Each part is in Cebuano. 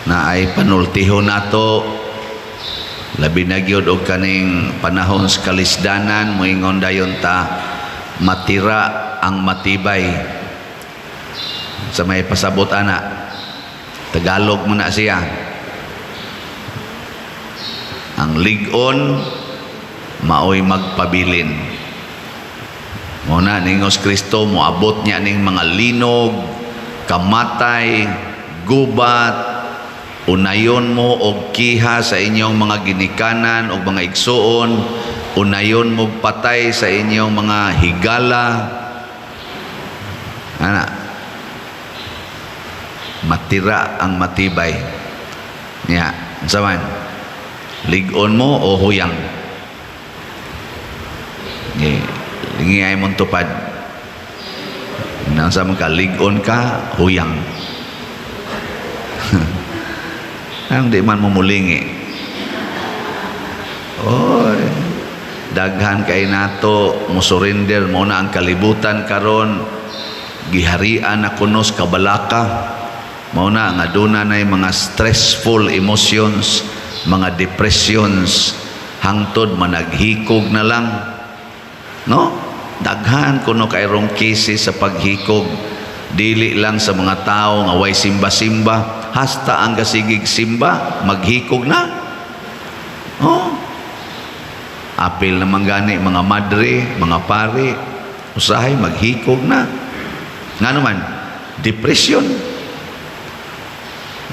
Na ay panultihon nato, labi na gyud og kaning panahon sa kalisdanan, moingon dayon ta, "Matira ang matibay." Sa may pasabot ana, Tagalog mo na siya. Ang lig-on maoy magpabilin. Mao na ningos Kristo, moabot niya ning mga linog, kamatay, gubat, unayon mo og kiha sa inyong mga ginikanan og mga igsuon, unayon mo patay sa inyong mga higala. Ana, matira ang matibay. Nya, unsa man? Lig-on mo o huyang? Lingi ay mong tupad. Nasa man ka, lig-on ka, huyang? Ang di man mo mulingi. Oy, daghan kay nato mo surrender. Mo na ang kalibutan karon giharian na kuno sa kabalaka. Mao na nga duna nay mga stressful emotions, mga depressions, hangtod managhikog na lang, no? Daghan kuno kayrong cases sa paghikog, dili lang sa mga tao nga way simba-simba, hasta ang gasigig simba maghikog na. Oh, apil naman gani mga madre, mga pare, usahay maghikog na. Nga naman, depression.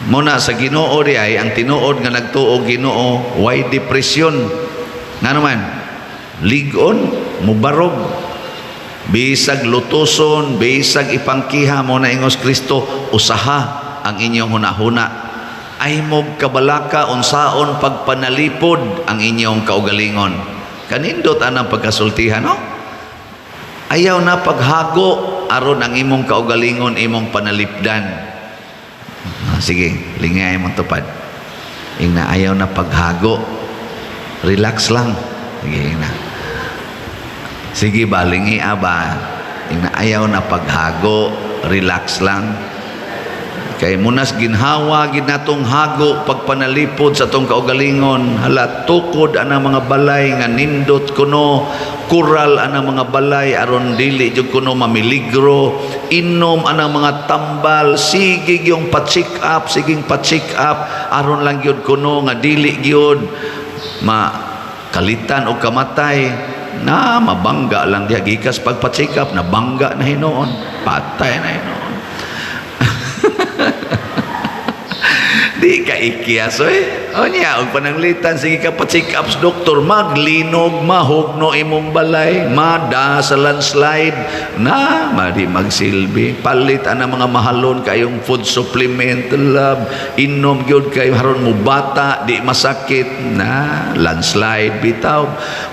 Muna sa Ginoo di ay ang tinuod nga nagtuo Ginoo, way depression. Nga naman, lig-on, mubarog. Bisag lutuson, bisag ipangkiha mo na ingos Kristo, usaha ang inyong hunahuna. Ay mog kabalaka unsaon pagpanalipod ang inyong kaugalingon. Kanindot anang pagkasultihan, no? Ayaw na paghago aron ang imong kaugalingon imong panalipdan. Ah, sige, lingay mong tupad. Ingna, ayaw na paghago. Relax lang. Sige, ingna. Sige ba, lingi ba? Ingna, ayaw na paghago. Relax lang. Kay munas ginhawa gid natong hago pagpanalipod sa atong kaugalingon. Hala, tukod ana mga balay nga nindot kuno, kural ana mga balay aron dili jud kuno mamiligro, inom ana mga tambal, sige yung pa-check up, siging pa-check up aron lang gyud kuno nga dili gyud ma kalitan og kamatay na mabangga lang diha. Gikas pagpa-check up, nabangga na hinuon, patay na hinuon. Di ka ikyas, oy. O niya, og pananglitan, sige ka pa-check up sa doktor, maglinog, mahugno imong balay, mada sa landslide, na, madi magsilbi. Palit ana mga mahalon kayong food supplement, love, inom gyud kayo haron mo bata, di masakit, na, landslide bitaw,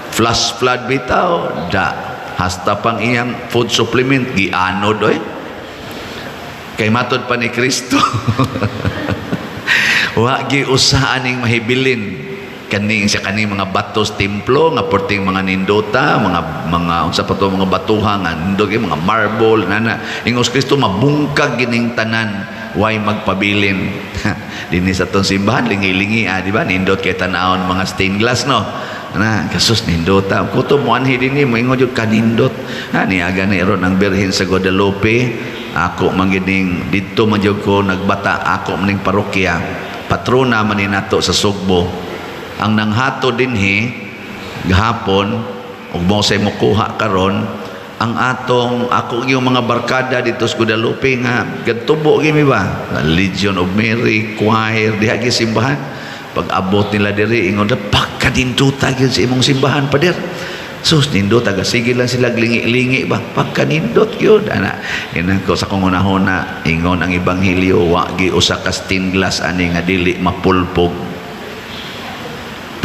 flash flood bitaw, da, hasta pang iyang food supplement, gianod, oy. Kay matod pa ni Kristo, wa gi usa aning mahibilin kaning sa kaning mga batos templo nga perting mga nindota, mga unsa pa to, mga batuha nga nindot kay mga marble nana. Ingos Kristo, mabungkag gining tanan, way magpabilin. Dinhi sa atong simbahan, lingi-lingi, ah, di ba? Nindot kay tan-awon mga stained glass, no? Na kasus nindota kutob mo anhi dinhi, moingon jud kanindot ha. Niaga ni ron ang Birhen sa Guadalupe. Ako man gining didto man jud ko nagbata, ako maning parokya, patrona man ni nato sa Sugbo. Ang nanghato dinhi gahapon ug mo say mokuha karon ang atong ako yung mga barkada dito sa Guadalupe nga gadtubo gimi ba, Legion of Mary choir diha gi simbahan. Pag abot nila diri, ingon na, "Pagkanindota gyud sa imong simbahan, pader. Sus, nindot." Taga sige lang sila lingi-lingi ba, pagkanindot gyud ana. Inang ko sa kong unahuna, ingon ang ebanghelyo, wa gi usa ka stained glass ani nga dili mapulpog.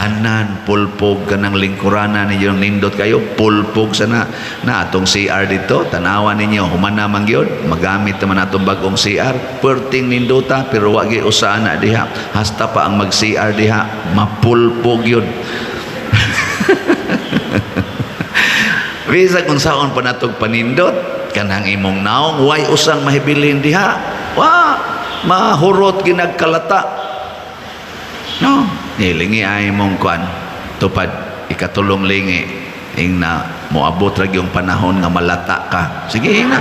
Tanan pulpog. Kanang lingkurana ninyo nindot kayo, pulpog sana na. Atong CR dito, tanawan ninyo, humana man gyud magamit naman atong bagong CR, perting nindota, pero wa gyud usa ana diha. Hasta pa ang mag CR diha mapulpog gyud. Bisag unsaon pa natog panindot kanang imong naong, way usang mahibilin diha, wa. Mahurot ginagkalata. No, nilingi ay mong kuan. Tupad ikatulong lingi ing na moabot ra yung panahon nga malata ka. Sige, ing na.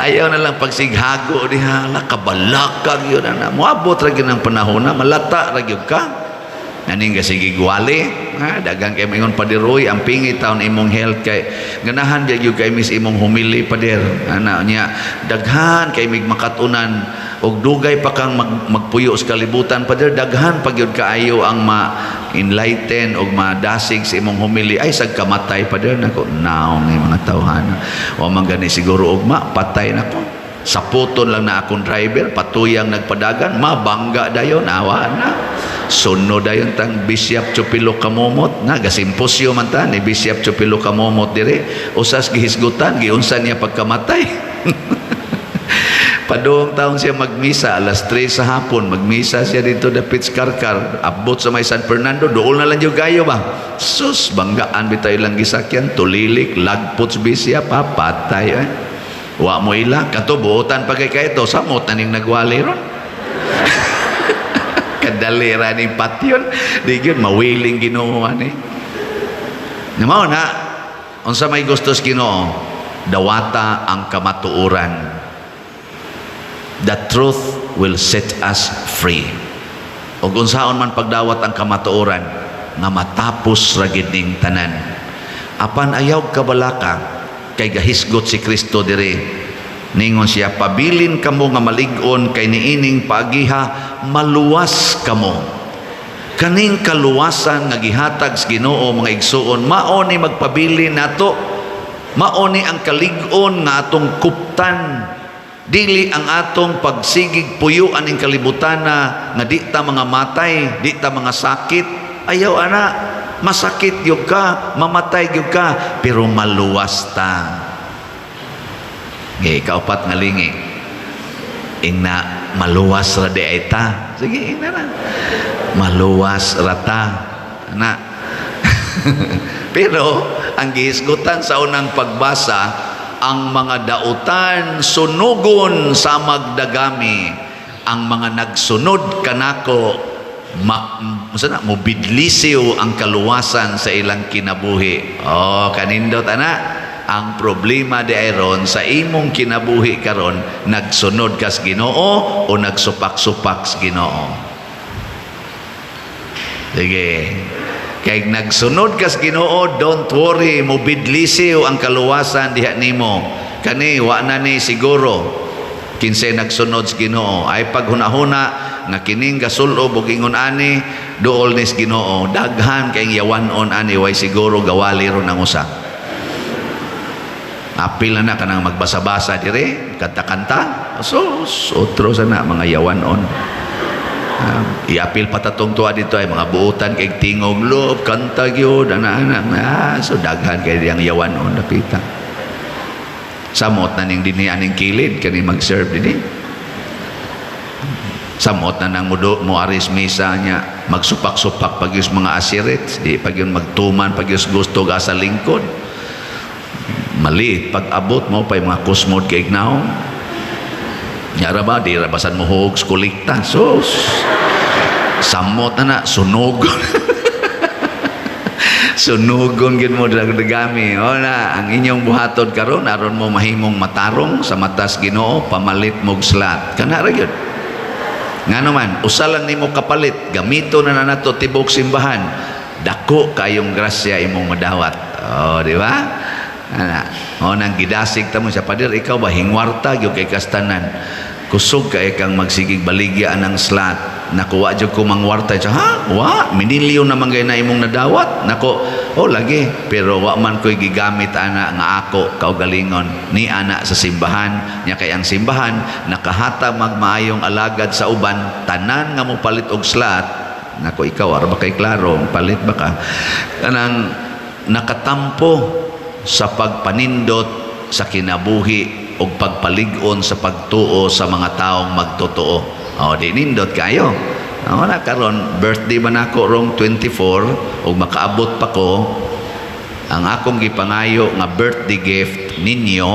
Ayaw na lang pagsighago diha la kabalakag yun na. Moabot ra gyud ang panahon na malata ra gyud ka. Naning sige gwali, ha, dagang kay maingon, "Pader Roy, ang pingi taon imong health kay ganahan gyud kay mis imong homily, pader." Ana niya, daghan kay mig makatunan og dugay pa kang magpuyo sa kalibutan, pader, daghan pa gyud kaayo ang ma enlighten og madasig sa imong homily ay sag kamatay, pader. Nako, naong ni mga tawhana. Wa man gani siguro ugma patay nako. Saputon lang na akong driver, patuyang nagpadagan, mabangga dayon, awa na. Sunod dayon tang Bishop Chupilo Kamomot, na gasimposyo man ta ni Bishop Chupilo Kamomot dire, usas gihisgutan, giunsa niya pagkamatay. Padung taon siya magmisa, alas 3 sa hapon, magmisa siya dito dapit sa Karkar, abot sa may San Fernando, dool na lang yung gayo ba? Sus, banggaan bitaw lang gisakyan, tulilik, lagpot sa bisya, papatay eh. Wa mo ila, kato buotan pa kay kaito, samot na ning nagwali ron. Kadali ra ning patyon, di gyud mawiling Ginoo ani. Mao na, unsa may gusto sa Ginoo, dawata ang kamatuoran. The truth will set us free. Ug unsaon man pagdawat ang kamatuoran nga matapos ra gid ning tanan. Apan ayaw kabalaka kay gahisgot si Kristo diri. Ningon siya, "Pabilin kamo nga malig-on kay niining paagiha maluwas kamo." Kaning kaluwasan nga gihatag sa Ginoo, mga igsuon, mao ni magpabilin nato. Mao ni ang kalig-on nga atong kuptan. Dili ang atong pagsigig puyo aning kalibutan na nga di ta mga matay, di ta mga sakit. Ayaw ana, masakit gyud ka, mamatay gyud ka, pero maluwas ta. Ge, kaupat nga lingi. Ingna maluwas ra di ay ta. Sige, ingna na. Maluwas ra ta. Na. Pero ang gihisgutan sa unang pagbasa, ang mga dautan sunugon sa magdagami, ang mga nagsunod kanako ma, na, mobidlisiw ang kaluwasan sa ilang kinabuhi. Oh, kanindot ana. Ang problema di ay ron sa imong kinabuhi karon, nagsunod kas Ginoo o nagsupak-supak sa Ginoo? Sige. Kay nagsunod kas Ginoo, don't worry, mobidlisiw ang kaluwasan diha nimo. Kani wa na ni siguro kinsay nagsunod sa Ginoo ay paghuna-huna nga kining gasulob og ingon ani duol ni sa Ginoo. Daghan kay yawan-on ani, way siguro, gawali ron ang usa. Apil na na kanang magbasa-basa dire, kanta-kanta. So, otro sana mga yawan-on. Iapil pa tatong tuwa dito ay mga buutan kay tingog loob, kanta gyud, ana-ana. Ah, so daghan kay diyang yawan-on dapita. Samot na ning dinhi aning kilid kani mag-serve dinhi. Samot na nang mudo mo aris misa niya, magsupak-supak pag yus mga asirit, di pag yun magtuman pag yus gusto ga sa lingkod. Mali pag abot mo pa yung mga kusmod kay ignaw. Nya ra ba di ra basan mo hog kolekta. Sus. Samot na na sunog. Sunugon gid mo dagdagami. O na, ang inyong buhaton karon aron mo mahimong matarong sa matas Ginoo, pamalit mog slat. Kana ra gyud. Ngano man, usa lang nimo kapalit, gamito na na nato tibok simbahan. Dako kayong grasya imong madawat. Oh, di ba? Ana, oh, nang gidasig ta mo siya, "Pader, ikaw ba hingwarta gyud kay kastanan. Kusog kay kang magsigig baligya anang slat. Nakuha jud ko mangwarta." Siya, "Ha? Wa, minilyon naman gay na imong nadawat." Nako, oh lagi, pero wa man ko'y gigamit ana nga ako kaugalingon ni ana sa simbahan nya, kay ang simbahan nakahatag magmaayong alagad sa uban, tanan nga mo palit og slat. Nako, ikaw ara ba kay klaro, palit ba ka? Kanang nakatampo sa pagpanindot sa kinabuhi o pagpalig-on sa pagtuo sa mga taong magtotoo. O, di nindot kayo. O na karon, birthday man ako rong 24 ug makaabot pa ko, ang akong gipangayo nga birthday gift ninyo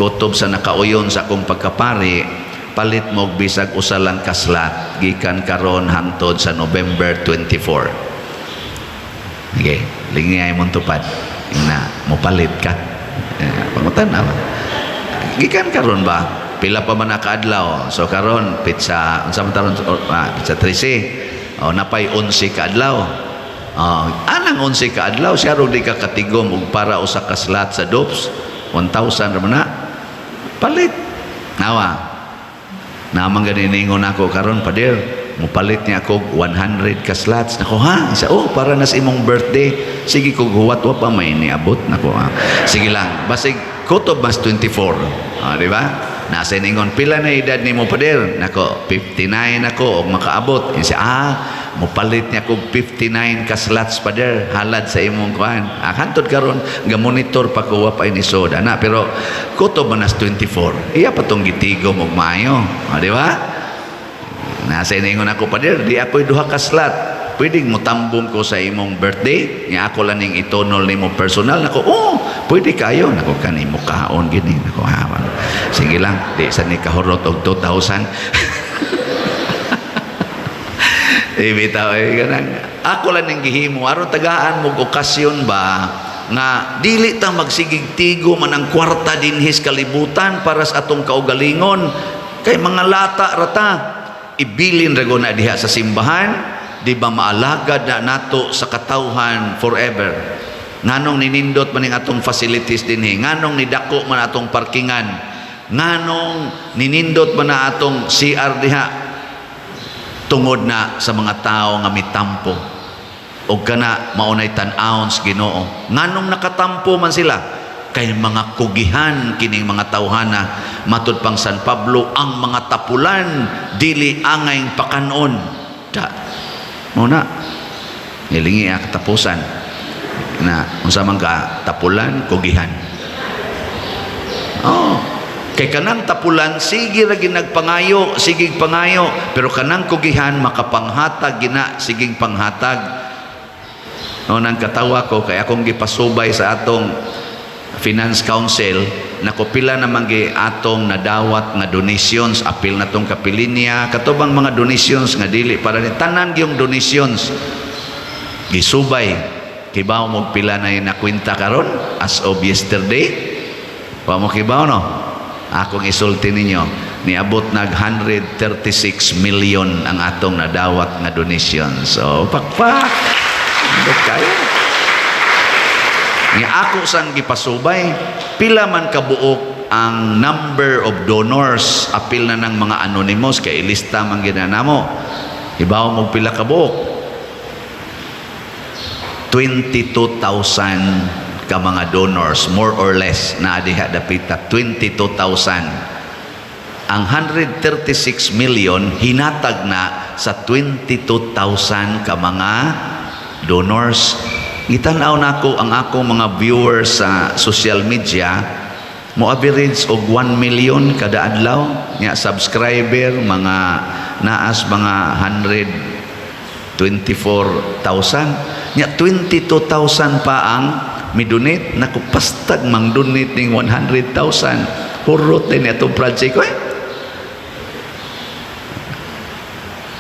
Kutob sa nakauyon sa akong pagkapari, palit mo og bisag usa lang ka slot gikan karon hangtod sa November 24. Okay, lingay mong tupad. Na mopalit ka. Eh, pangutan na ba? Gikan karon ba? Pila pa man nakaadlaw? So karon petsa unsa man taron, petsa 13. Oh, napay 11 ka adlaw. Oh, anang 11 ka adlaw siya ro di ka katigom og para usa ka slot sa Dops, 1,000 ra man na. Palit. Nawa. Namang ganingon ako karon, "Pader, mupalit niya ako og 100 ka slots." Nako, "Ha?" Isa, "Oh, para na sa imong birthday." Sige kog huwat, wa pa may niabot nako. Ha. Sige lang, basig kutob mas 24. Ah, di ba? Nasa ningon, "Pila na edad nimo, pader?" "Nako, 59 ako og makaabot." Isa, "Ah, mupalit niya kog 59 ka slots, pader, halad sa imong kuan." Ah, hantod karon ga monitor pa ko, wa pa ini sod ana, pero kutob man nas 24. Iya pa tong gitigom og maayo. Ah, di ba? Nasa iningon ako, "Pader, di ako'y duha ka slot. Pwedeng mutambong ko sa imong birthday? Nga ako lang ning itunol nimo personal." Nako, "Oh, pwede kayo." Nako, kanimo kaon gini. Nako, ha, sige lang, di sa ni kahurot og 2,000. Eh, bitaw, eh, ganang, ako lang ning gihimo, aron tagaan mo okasyon ba, nga dili ta magsigig tigo man ang kwarta dinhis kalibutan para sa atong kaugalingon kay mga lata rata ibilin ra na diha sa simbahan, di ba? Maalagad na nato sa katawhan forever. Nganong ninindot man ning atong facilities dinhi? Nganong nidako man atong parkingan? Nganong ninindot man na atong CR diha? Tungod na sa mga tao nga mitampo og kana maunay tan-awon sa Ginoo. Nganong nakatampo man sila? Kay mga kugihan kining mga tawhana. Matud pang San Pablo, ang mga tapulan dili angay pakanon da mo na hilingi ang katapusan na unsa man ka tapulan, kugihan. Oh, kay kanang tapulan sige ra nagpangayo, sige pangayo, pero kanang kugihan makapanghatag gina, siging panghatag. No, nang katawa ko kay akong gipasubay sa atong Finance Council nako, pila naman gi atong nadawat nga donations, apil na tong kapilinya, katubang mga donations nga dili para ni tanan gyung donations gisubay. Kibaw mo pila na yung nakwenta karon as of yesterday? Wa mo kibaw, no? Akong isulti ninyo, niabot nag 136 million ang atong nadawat nga donation. So pakpak. Ambot kayo. Nga ako sang gipasubay, pila man kabuok ang number of donors, apil na ng mga anonymous, kay ilista man ginanamo. Ibaw mo pila kabuok? 22,000 ka mga donors, more or less, na diha dapita 22,000. Ang 136 million hinatag na sa 22,000 ka mga donors. Gitan-aw nako ang akong mga viewers sa social media, mo average og 1 million kada adlaw nya. Subscriber mga naas mga 124,000 nya, 22,000 pa ang midonate. Naku, pastag mang donate ning 100,000, hurot din itong project ko eh.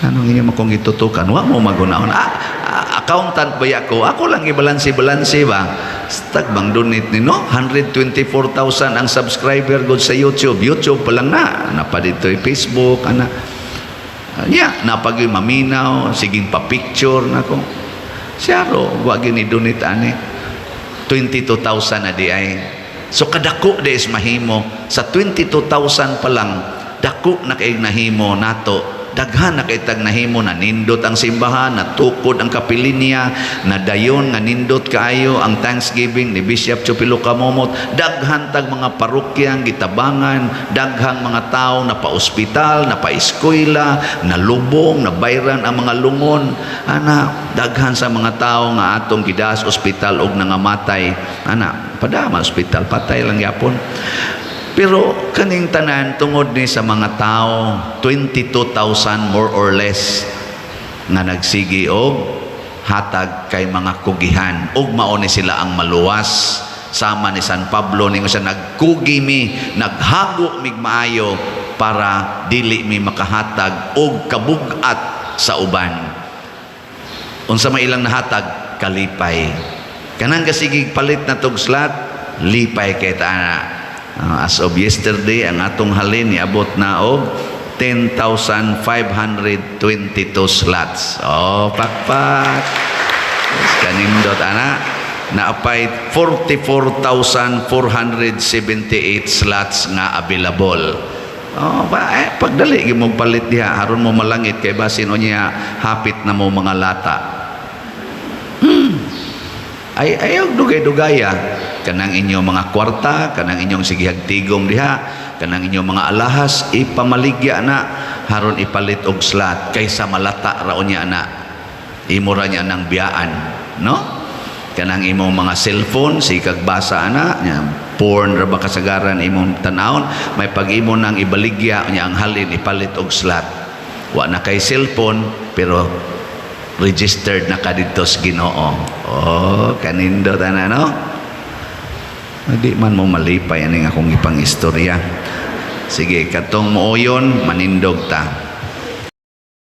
Anong inyo makong itutukan? Wa mo magunahon. Ah, ah, accountant ba ako? Ako lang ibalansi-balansi ba? Stag bang donate ni no? 124,000 ang subscriber good sa YouTube. YouTube pa lang na. Napa dito Facebook, ana. Yeah, napag maminaw, siging pa-picture nako. Siyaro, wa gini donate ani. 22,000 na di ay. So kadako di is mahimo sa 22,000 pa lang, dako na kay nahimo nato, daghan na kay tag nahimo. Na nindot ang simbahan, natukod ang kapilinya, nadayon nga nindot kaayo ang Thanksgiving ni Bishop Chupilo Camomot. Daghan tag mga parokyang gitabangan, daghang mga tao na pa-ospital, na pa-eskwela, nalubong, nabayran ang mga lungon ana. Daghan sa mga tao nga atong gidas ospital og nangamatay ana, padama ospital, patay lang gyapon. Pero kaning tanan tungod ni sa mga tao, 22,000 more or less nga nagsigi og hatag kay mga kugihan ug mao ni sila ang maluwas. Sama ni San Pablo, ningon siya, "Nagkugi mi, naghago mig maayo para dili mi makahatag og kabugat sa uban." Unsa may ilang nahatag? Kalipay. Kanang kasigig palit na tog slot, lipay kay ta ana. As of yesterday, ang atong halin niabot na og 10,522 slots. Oh, pakpak. Yes, kanindot ana. Naapay 44,478 slots nga available. Oh, ba, eh, pagdali gyud mo palit diha, aron mo malangit kay basin unya hapit na mo mga lata. Ay ayaw dugay-dugaya kanang inyong mga kwarta, kanang inyong sigihag tigom diha, kanang inyong mga alahas, ipamaligya na haron ipalit og slot kaysa malata ra unya na, imo ra niya nang biyaan, no? Kanang imong mga cellphone, sikag basa ana nya, porn ra ba kasagaran imong tanawon, may pag imo nang ibaligya nya ang halin ipalit og slot, wa na kay cellphone pero registered na ka didto sa Ginoo. Oh, kanindot ana, no? Di man mo malipay aning akong ipang istorya. Sige, katong mooyon, manindog ta.